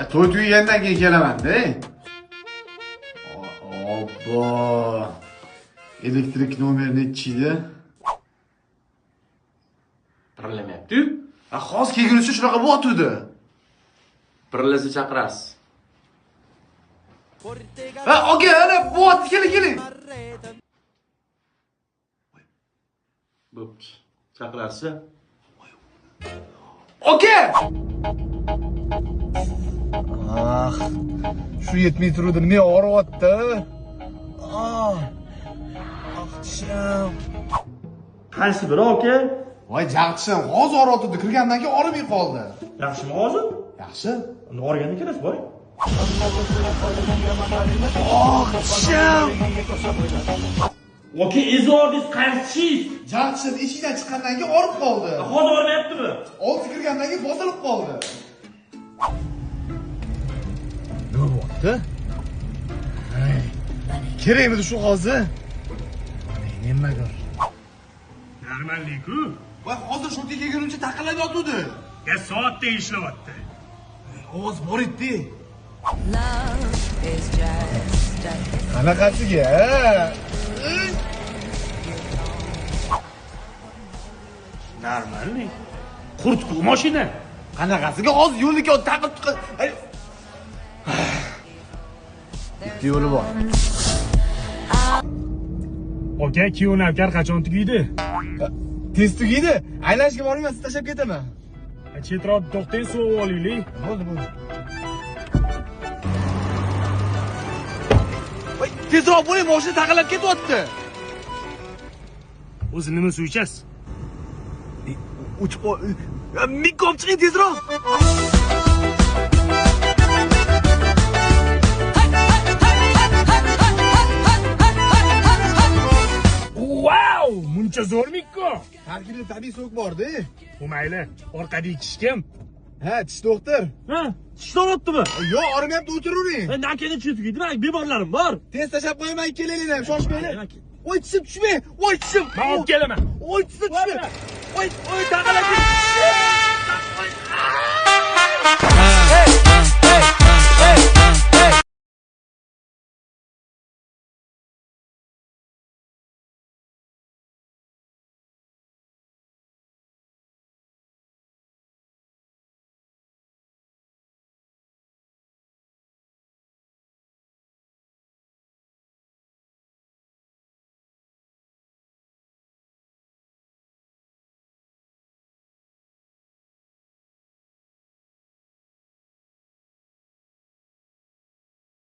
To'y tugagandan keyin kelaman-da. Obbo. Elektrik nomer nechi edi? Birlamayapti-yu. Hozir kelgunicha shunaqa bo'tdi. Birlasa chaqirasiz. Ha, aka, ana bo'tdi, keling, keling. Bo'pti. Chaqirasiz. Aka! Ah, shu yetmay turdi, nima og'riyapti? Ah. Ah, tishim. Qaysi biri aka? Voy, jag'tishim, hozir og'riyotdi, kirgandan keyin og'rimay qoldi. Yaxshimi hozir? Yaxshi. Unda og'riganda kelasiz, boring. Oh, tishim. Aka, ezordingiz qaysi tishingiz? Jag'tishim eshikdan chiqqandan keyin og'rib qoldi. Hozir og'rimayaptimi? Hozir kirgandan keyin bosilib qoldi. Nima bo'pti? Kerakmidi shu hozir? Nima gap? Normallik-ku. Voy, hozir shu yerga kelgunimcha taqillab yotuvdi. Ya soatda ishlayapti. Ovoz bor edi. Qanaqasiga? Normallik. Qurt-ku mashina. Qanaqasiga hozir yo'lda taqib bitta yo'li bor. Aka, kuyov navkar qachon tugaydi? Tez tugaydi. Aylanishga bormayman, sizni tashlab ketaman. Chetroq to'xtang, suv olaylik. Bo'ldi, bo'ldi. Voy, tezroq bo'ling, mashina taqillab ketyapti. O'zi nima suv ichasiz? Uchib mikko olib chiqing tezroq. Wow, muncha zo'r mikko. Tarkibida tabiiy so'k bor-da. Bu mayli, orqadagi kishi kim? Ha, tish doktor. Ha, tish og'riyaptimi? Yo'q, og'rimayapti, o'tiravering. Nakani tugaydi, meni bemorlarim bor. Tez tashlab qo'yaman, kelaylik ham, shoshmanglar. Voy, tishim tushmang. Voy, tishim. Men olib kelaman. Voy, tishim tushmang. Voy, voy, taqalab ketdi.